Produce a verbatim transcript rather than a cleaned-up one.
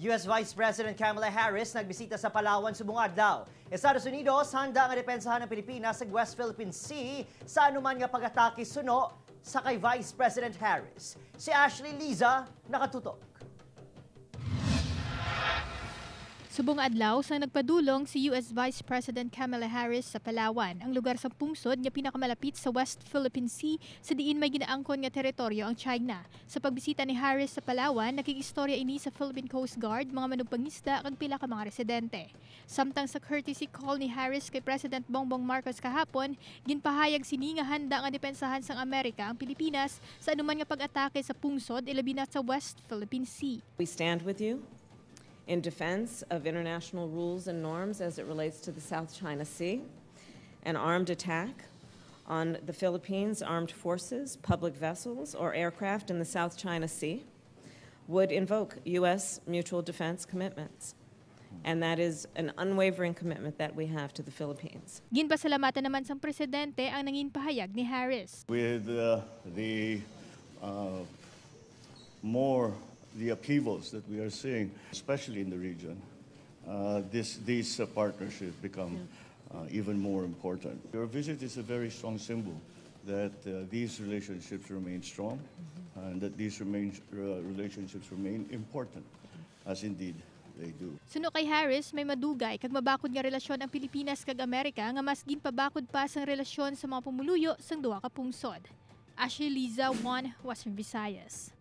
U S Vice President Kamala Harris nagbisita sa Palawan subong adlaw. Estados Unidos handa nga depensahan ang Pilipinas sa West Philippine Sea sa anuman nga pag-atake suno sa kay Vice President Harris. Si Ashley Liza nakatutok. Subong adlaw sang nagpadulong si U S Vice President Kamala Harris sa Palawan, ang lugar sa pungsod nga pinakamalapit sa West Philippine Sea, sa diin may ginaangkon nga teritoryo ang China. Sa pagbisita ni Harris sa Palawan, nakig-istorya ini sa Philippine Coast Guard, mga manugpangisda, kag pila ka mga residente. Samtang sa courtesy call ni Harris kay President Bongbong Marcos kahapon, ginpahayag sini nga handa nga depensahan sang Amerika ang Pilipinas sa anuman nga pag-atake sa pungsod, ilabi na sa West Philippine Sea. We stand with you in defense of international rules and norms as it relates to the South China Sea. An armed attack on the Philippines' armed forces, public vessels, or aircraft in the South China Sea would invoke U S mutual defense commitments. And that is an unwavering commitment that we have to the Philippines. Ginpasalamatan naman sang presidente ang nangin pahayag ni Harris. With uh, the uh, more the upheavals that we are seeing, especially in the region, uh, this these uh, partnerships become uh, even more important. Your visit is a very strong symbol that uh, these relationships remain strong and that these remain, uh, relationships remain important, as indeed they do. Suno kay Harris, may madugay kag mabakod nga relasyon ang Pilipinas kag Amerika nga mas ginpabakod pa sang relasyon sa mga pumuluyo sang duha ka pungsod. Ashley Liza, One, Western Visayas.